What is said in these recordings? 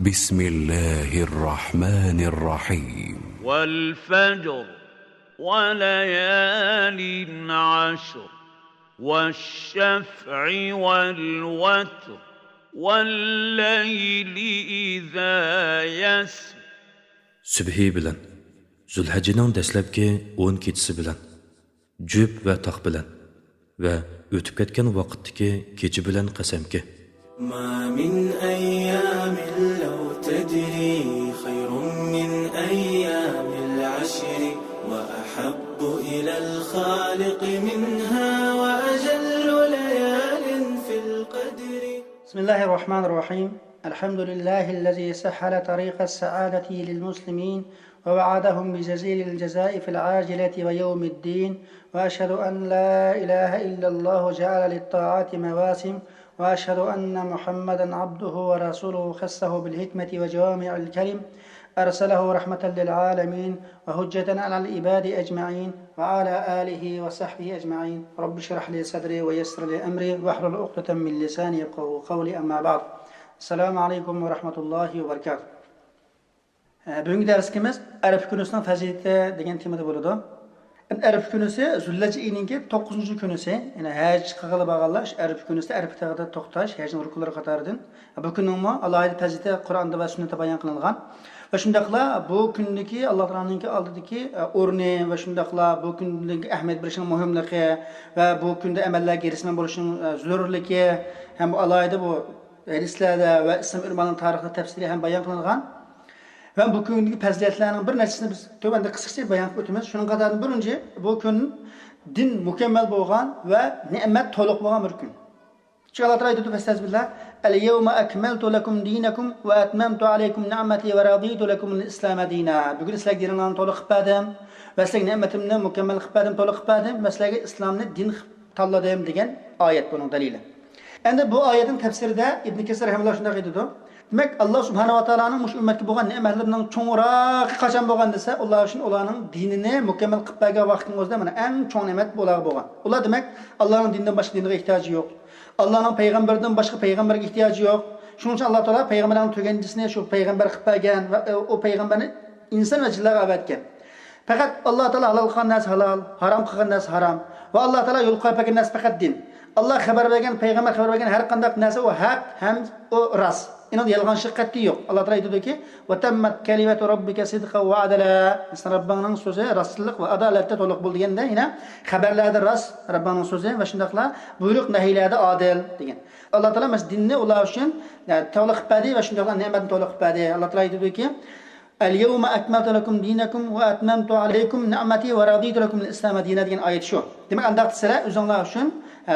بسم الله الرحمن الرحيم. والفجر وليال عشر والشفع والوتر والليل إذا يسر. Sübhi bilan, Zulhajjining dastlabki 10 kechasi bilan, jup va taq bilan va o'tib ketgan vaqtdagi kecha bilan qasamki. ما من أيام لو تدري خير من أيام العشر وأحب إلى الخالق منها وأجل ليال في القدر. بسم الله الرحمن الرحيم. الحمد لله الذي سهل طريق السعادة للمسلمين ووعدهم بجزيل الجزاء في العاجلة ويوم الدين، وأشهد أن لا إله إلا الله جعل للطاعات مواسم، وأشهد أن محمدا عبده ورسوله خصه بالحكمة وجوامع الكلم، أرسله رحمة للعالمين وهجة على العباد أجمعين، وعلى آله وصحبه أجمعين. رب اشرح لي صدري ويسر لي أمري واحلل عقدة من لساني يفقهوا قولي. أما بعد، السلام عليكم ورحمة الله وبركاته. Bugungi darsimiz Araf kunisining fazilati degan temada bo'ladi. Araf kunisi Zulhajj oyining 9-kunisi, ya'ni haj qilg'ili bo'lganlar Araf kunisida Araf tog'ida to'xtash hajning rukunlari qatoridan. Bu kunning alohida fazilati Qur'onda va sunnatda bayon qilingan. Va shundaqla bu kundagi Alloh taoloning oldidagi o'rni va shundaqla bu kundagi ahamiyat berishining muhimligi va bu kunda amallarga erishman bo'lishining zarurligi ham alohida bu hadislarda va islom ilmining tarixida tafsili ham bayon qilingan. Va bu kundagi fazilatlarning bir nechisini biz tövanda qisqacha bayon qilib o'tamiz. Shuning qatorida birinchi, bu kun din mukammal bo'lgan va ne'mat to'liq bo'lgan bir kun. Chunki Alloh taolo aytadi: "Fastazbillah, al-yawma akmaltu lakum dinakum va atmamtu alaykum ni'mati va raditu lakum al-islam dina." Bugun sizlarga dininglarni to'liq qilib berdim va sizlarga ne'matimni mukammal qilib berdim, to'liq qilib berdim va sizlarga islomni din qilib tanladim degan oyat buning dalili. Endi bu oyatning tafsirida Ibn Kasir rahimahulloh shunday aytadi: demak, Alloh subhanahu va taoloning mush ummatga bo'lgan ne'matlarining cho'ngroqi qachon bo'lgan desa, ular uchun ularning dinini mukammal qilib bergan vaqtning o'zida mana eng cho'ng ne'mat ularga bo'lgan. Ular demak, Allohning dinidan boshqa dinga ehtiyoji yo'q. Allohning payg'ambaridan boshqa payg'ambarga ehtiyoji yo'q. Shuning uchun Alloh taolo payg'ambarning tuganchisini shu payg'ambar qilib bergan va u payg'ambarni inson va jinlarga avatgan. Faqat Alloh taolo halol qilgan narsa halol, harom qilgan narsa harom va Alloh taolo yo'l qo'yib bergan narsa faqat din. Alloh xabar bergan, payg'ambar xabar bergan har qanday narsa u haq ham u rost. Uni yolg'onchilik qat'iy yo'q. Alloh taolo aytadiki: "Va tammat kalimatu robbika sidqan va adala." Sen Robbingning so'zi rostlik va adolatda to'liq bo'ldi deganda, yana xabarlarda rost Robbingning so'zi va shundaqla buyruq nahiylarda adil degan. Alloh taolo mas dinni ular uchun to'liq qilib berdi va shundaqla ne'matni to'liq qilib berdi. Alloh taolo aytadiki: "Al-yawma akmaltu lakum dinakum va atmamtu alaykum ni'mati va raditu lakum al-islam dina" degan oyat shu. Demak, andaq sizlar o'zinglar uchun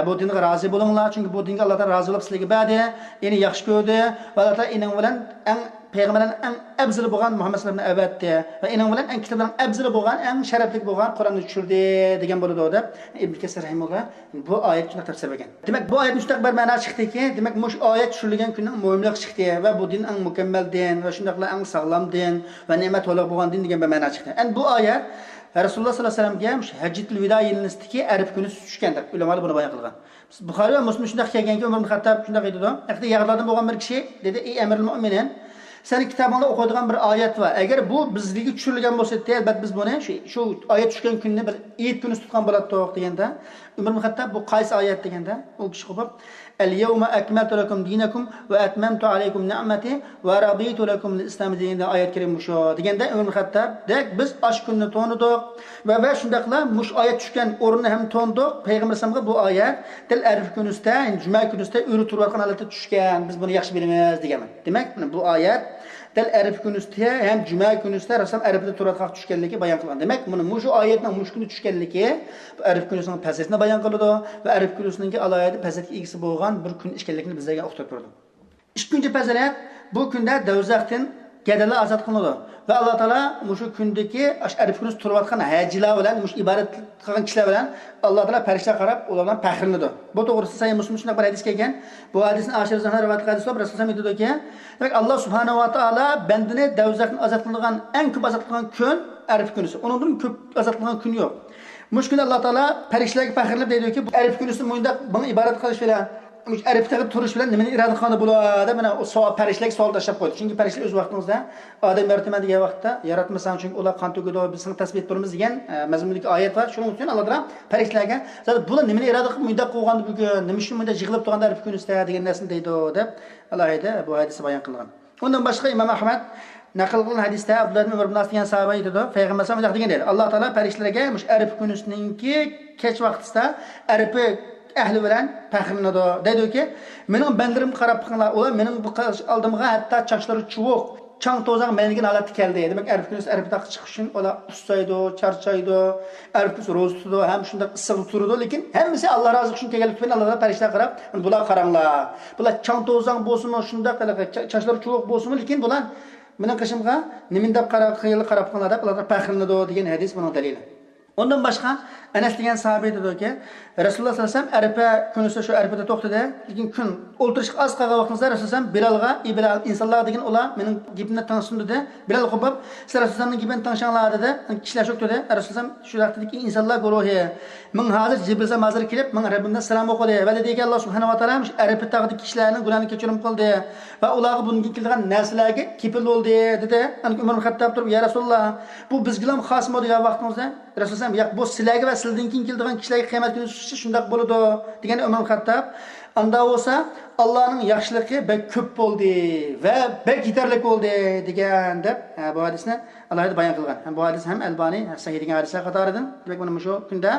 bu dinga rozi bo'linglar, chunki bu dinga Alloh taolo rozi bo'lib sizlarga berdi, eni yaxshi ko'rdi va Alloh taolo ening bilan eng payg'ambarning eng afzali bo'lgan Muhammad sallallohu alayhi vasallamni avatdi va ening bilan eng kitoblarning afzali bo'lgan, eng sharafli bo'lgan Qur'onni tushirdi degan bo'ladi deb Ibn Kasir rahimahulloh bu oyat shunday tafsir bergan. Demak, bu oyatning shunday bir ma'no chiqdiki, demak, mush oyat tushirilgan kunning muhimligi chiqdi va bu din eng mukammal din va shundaqla eng sog'lom din va ne'mat to'liq bo'lgan din degan bir ma'no chiqdi. Endi bu oyat Rasululloh sallallohu alayhi vasallamga Hajjatul Vido yilisidagi Araf kuni tushgan deb ulamolar buni bayon qilgan. Buxoriy va Muslim shunday kelganki, Umar ibn Xattob shunday aytadi: "Aqda yag'lardan bo'lgan bir kishi dedi: "Ey Amirul Mo'minin, seni kitobingda o'qiydigan bir oyat var. Agar bu bizga tushirilgan bo'lsa, albatta biz buni shu oyat tushgan kunni bir Eid kuni tutgan bo'lardik" deganda, Umar ibn Xattob bu qaysi oyat deganda, u kishi qo'pib: "Al-yawma akmaltu lakum dinakum va atmamtu alaykum ni'mati va raditu lakum al-islam" deganda oyat karim shu deganda Umar ibn Xattob dek biz osh kunni to'nidik va shundaqla mush oyat tushgan o'rinni ham to'ndik. Payg'ambar alayhisalomga bu oyat dil Araf kunisida, ya'ni juma kunisida uri turayotgan holatda tushgan. Biz buni yaxshi bilamiz deganman. Demak, bu oyat dil Araf kunisida ham juma kunisida Rasul Arafda turayotgan tushganligi bayon qilgan. Demak, buni mushu oyatning mush kuni tushganligi bu Araf kunisining fazilatini bayon qiladi va Araf kunisining alohida fazilatga egasi bo'lgan bir kun ekanligini bizlarga uqtirib turdi. Ikkinchi fazilat, bu kunda dovzaxdan gadalar ozod qilinadi va Alloh taolo mushu kundagi Araf kunisi turayotgan hajilar bilan, mush ibodat qilgan kishilar bilan Alloh taolo farishta qarab ular bilan faxrlanadi. Bu to'g'risida Sahih Muslim shunday bir hadis kelgan. Bu hadisni Ashir Zahar rivoyat qilgan hadis bo'lib, Rasululloh aytadiki, demak Alloh subhanahu va taolo bandini dovzaxdan ozod qilgan eng ko'p ozod qilgan kun Araf kunisi. Undan ko'p ozod qilgan kun yo'q. Mush kunda Alloh taolo farishtalarga faxrlanib deydiki, Araf kunisi mundaq bunga ibodat qilish bilan Arif turish bilan nimani iroda qilganda bo'ladi deb mana savol farishtalarga savol tashlab qo'ydi. Chunki farishtalar o'z vaqtingizda odam yarataman degan vaqtda yaratmasang, chunki ular qon to'kadi, biz seni tasbih ettiramiz degan mazmundagi oyat bor. Shuning uchun Alloh taolo farishtalarga bular nimani iroda qilib bunday qilganda bugun, nima uchun bunday yig'ilib turganda Arif kunisida degan narsani deydi deb alohida bu hadisni bayon qilgan. Undan boshqa Imom Ahmad naql qilgan hadisda Abdulloh ibn Umar ibn As degan sahoba aytadi, payg'ambar sollallohu alayhi vasallam degan edi. Alloh taolo farishtalarga mush Arif kunisiningki kech vaqtida Arifi ahli bilan faxrlanadi. Deydiki, mening bandarimga qarab qilinglar, ular mening bu oldimga hatto chochlari chuvuq, chang to'zang malingan holatda keldi. Demak, Arif kunisi Arif taqqa chiqish uchun ular ustaydi, charchaydi, Arif kunisi ro'za tutadi, ham shunday issiq turadi, lekin hammasi Alloh rozi uchun kelganlik tufayli Alloh farishtalar qarab, bular qaranglar. Bular chang to'zang bo'lsinmi, shunday chochlari chuvuq bo'lsinmi, lekin bular mening qishimga nimin deb qarab, qarab qilinglar deb ular faxrlanadi degan hadis buning dalili. Ondan başqa Anas degan sahoba aytadiki, Rasululloh sollallohu alayhi vasallam Arafa kunisi shu Arafada to'xtadi. Lekin kun o'ltirishga oz qolgan vaqtimizda Rasululloh sallam Bilalga, "Ey Bilal, insonlar degan ular mening gapimni tinglasin" dedi. Bilal qo'pib, "Sizlar Rasulullohning gapini tinglanglar" dedi. Kishilar shu dedi. Rasululloh shu vaqtdagi insonlar guruhi, "Men hozir Jibril hozir kelib, men Rabbimdan salom o'qidi va dediki Alloh subhanahu va taolo shu Arafa tog'idagi kishilarning gunohini kechirim qildi va ularga bunga kelgan narsalarga kepil bo'ldi" dedi. Umar ibn Xattob turib, "Ya Rasululloh, bu bizga ham xosmi?" degan vaqtimizda Rasululloh yo'q, bu sizlarga va sizdan keyin keladigan kishilarga qiyomat kuni chiqishi shundoq bo'ladi degan Umar Xattob. Unda bo'lsa Allohning yaxshiligi bek ko'p bo'ldi va bek yetarli bo'ldi degan deb bu hadisni alohida bayon qilgan. Bu hadis ham Albani sahih degan hadislar qatoridan. Demak, mana shu kunda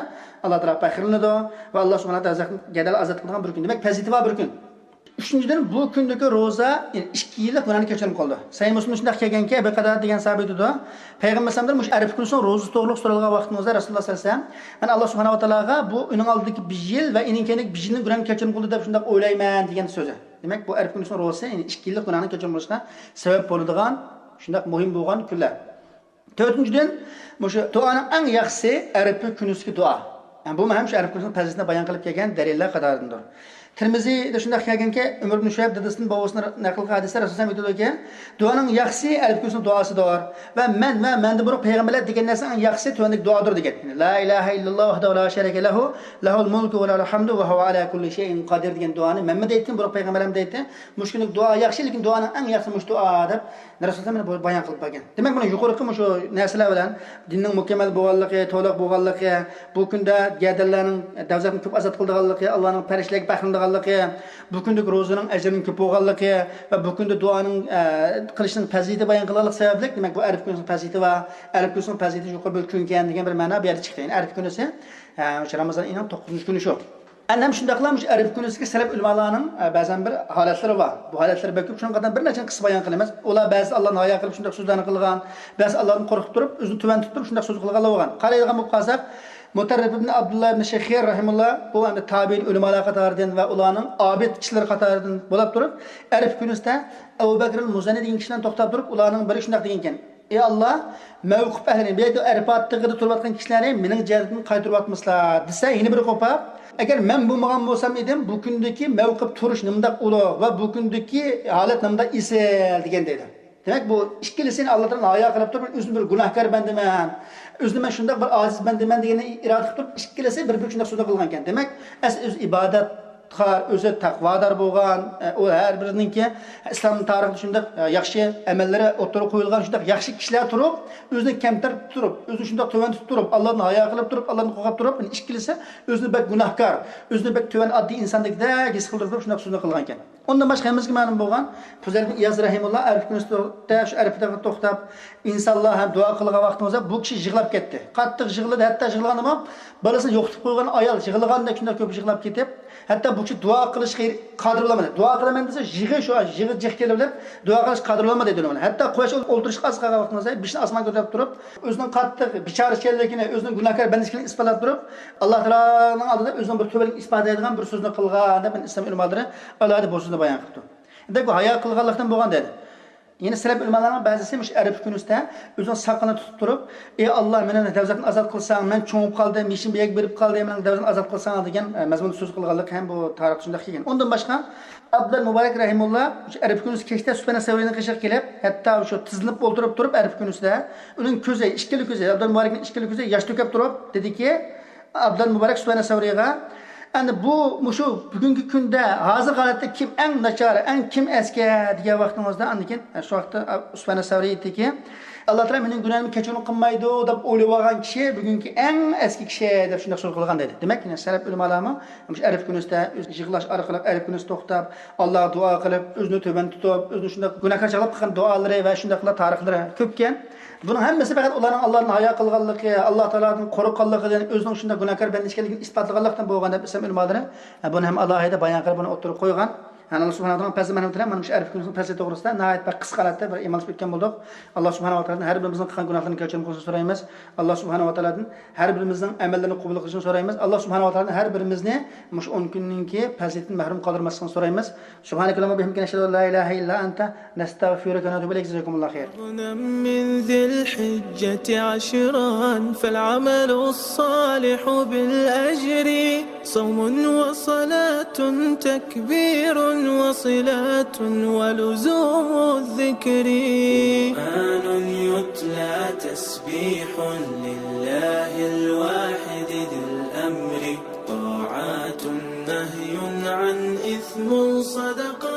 Alloh taolo faxrlanadi va Alloh subhanahu va taolo gadal azat qilgan bir kun. Demak, fazilati bor bir kun. Uchinchidan, bu kundagi ro'za 2 yillik gunohni kechirim qildi. Sahih Muslim shunday kelganki, Abu Qatada degan sahoba aytadi, payg'ambar sallallohu alayhi vasallam Arif kunisi ro'za to'g'riliq so'ralgan vaqtimizda Rasululloh sollallohu alayhi vasallam, "Men Alloh subhanahu va taologa bu uning oldidagi 1 yil va uning keyingi 1 yilning gunohini kechirim qildi deb shunday o'ylayman" degan so'zi. Demak, bu Arif kunisining ro'zasi 2 yillik gunohni kechirim qilishga sabab bo'ladigan shunday muhim bo'lgan kunlar. To'rtinchidan, shu duoning eng yaxshisi Arif kunisiki duo. Bu ham shu Arif kunisining fazilatini bayon qilib kelgan dalillar qatoridandir. Termiziyda shunday kelganki, Umar ibn Shuayb dadasining bobosini naql qilgan hadisda Rasululloh aytadiki, duoning yaxshisi Arif kunisining duosidir va men va mendan burun payg'ambarlar degan narsaning yaxshisi tuvandik duodir degan. La ilaha illalloh vahdahu la sharika lahu, lahul mulku va lahul hamdu va huwa ala kulli shay'in qodir degan duoni menmi deydi, burun payg'ambarlar deydi. Mushkunlik duo yaxshi, lekin duoning eng yaxshisi mush duo deb Rasululloh buni bayon qilib bergan. Demak, buni yuqorqi shu narsalar bilan dinning mukammal bo'lganligi, to'liq bo'lganligi, bu kunda gadallarning davzaqni ko'p azot qildiganligi, Allohning farishtalarga faxrlanganligi, bu kundagi ro'zaning ajrining ko'p bo'lganligi va bu kunda duoning qilishning fazilati bayon qilganligi sababli, demak, bu Arif kunisining fazilati va Arif kunisining fazilati yuqori bir kun ekan degan bir ma'no bu yerda chiqdi. Ya'ni Arif kunisi o'sha Ramazon oyining 9-kuni shu. Anam shunday qilamiz, Arif kunisiga salaf ulamolarning ba'zan bir holatlari bor. Bu holatlar bek ko'p, shunga bir necha qism bayon qilamiz. Ular ba'zi Allohni hayo qilib shunday so'zlarni qilgan, ba'zi Allohni qo'rqib turib, o'zini tuvan tutib turib shunday so'z qilganlar bo'lgan. Qaraydigan bo'lib qolsak, Mutarrif ibn Abdullah ibn Shahir rahimulloh bu endi tabiin ulamolar qatoridan va ularning obid kishilar qatoridan bo'lib turib, Arif kunisida Abu Bakr al-Muzani degan kishidan to'xtab turib, ularning biri shunday degan ekan: "Ey Alloh, mavqif ahlini, bu yerda Arafat tig'ida turayotgan kishilarni mening jihatimdan qaytaryapmisizlar" desa, yana biri qo'pab, agar men bo'lmagan bo'lsam edim, bu kundagi mavqif turish nimdaq ulug' va bu kundagi holat nimdaq isil degan deydi. Demak, bu ikkilisini Alloh taolo hayo qilib turib, o'zini bir gunohkor bandaman, o'zini men shunday bir ojiz bandaman deganni iroda qilib turib, ikkilisi bir-biri shunday so'z qilgan ekan. Demak, as o'z ibodat o'zi taqvodor bo'lgan, u har birininki islom tarixida shunday yaxshi amallari o'tirib qo'yilgan shunday yaxshi kishilar turib, o'zini kamtar turib, o'zini shunday tuvan tutib turib, Allohni hayo qilib turib, Allohni qo'rqib turib, ikkilisi o'zini bek gunohkor, o'zini bek tuvan oddiy insondek his qildirib turib shunday so'zni qilgan ekan. Ondan boshqa hammamizga ma'lum bo'lgan Fuzayl ibn Iyaz rahimulloh Arif kunisida shu Arifda to'xtab, insonlar ham duo qilgan vaqtimizda bu kishi yig'lab ketdi. Qattiq yig'ladi, hatto yig'laganimi bolasini yo'qotib qo'ygan ayol yig'lagandek shunday ko'p yig'lab ketib, hatto bu kishi duo qilishga qodir bo'lmadi. Duo qilaman desa, yig'i shu yig'i jiq kelib duo qilish qodir bo'lmadi dedi ular. Hatto quyosh o'ltirishga oz qolgan vaqtimizda beshini osmonga ko'tarib turib, o'zining qattiq bichora ekanligini, o'zining gunohkor bandaligini isbotlab turib, Alloh taoloning oldida o'zining bir tövbalikni isbotlaydigan bir so'zni qilgan deb islom ulamolari alohida bu so'zni bayon qildi. Demak, bu hayo qilganlikdan bo'lgan dedi. Yana salaf ulamolarining ba'zisi mush Arif kunisida o'zining soqolini tutib turib, "Ey Alloh, meni davzaqdan azod qilsang, men cho'ngib qoldim, mishim bu yerga berib qoldi, meni davzaqdan azod qilsang" degan mazmunda so'z qilganlik ham bu tarix shunday kelgan. Undan boshqa Abdul Muborak rahimulloh o'sha Arif kunisi kechda Sufyan Savriyning qishig'i kelib, hatto o'sha tizilib o'ltirib turib Arif kunisida uning ko'zi, ikkili ko'zi, Abdul Muborakning ikkili ko'zi yosh to'kib turib dediki, Abdul Muborak Sufyan Savriyga Endi bu mushu bugungi kunda hozirgi holatda kim eng nachar, eng kim eski degan vaqtingizda andikin shu vaqtda Usmon Savriy aytdiki, Alloh taolo mening gunohimni kechirim qilmaydi deb o'ylab olgan kishi bugungi eng eski kishi deb shunday so'z qilgan dedi. Demak, salaf ulamolarmi shu arif kunisida yig'lash orqali arif kunisi to'xtab, Allohga duo qilib, o'zini tuban tutib, o'zini shunday gunohkor chaqlab qilgan duolari va shunday qilib tarixlari ko'pkan. Buning hammasi faqat ularning Allohdan hayo qilganligi, Alloh taolodan qo'rqqanligidan, o'zining shunday gunohkor banda ekanligini isbotlaganlikdan bo'lgan deb islom ulamolari buni ham alohida bayon qilib, buni o'tirib qo'ygan. Yani Allah subhanahu wa ta'ala fazli merhametine mana shu arif kunining fazli to'g'risida nihoyat bir qisqa holatda bir iymon o'tgan bo'ldik. Alloh subhanahu va taolodan har birimizning qilgan gunohlarini kechirim qilishini so'raymiz. Alloh subhanahu va taolodan har birimizning amallarini qabul qilishini so'raymiz. Alloh subhanahu va taolodan har birimizni shu 10 kunninki fazilatidan mahrum qoldirmasligini so'raymiz. Subhanakallahumma bihamdika nashhadu an la ilaha illa anta nastag'firuka va natubu ilayk. Jazakumulloh xayr. من ذي الحجة عشرا فالعمل الصالح بالأجر صوم وصلاة تكبير وصلاة ولزوم الذكر قرآن يتلى تسبيح لله الواحد ذي الأمر طاعات نهي عن إثم صدقات.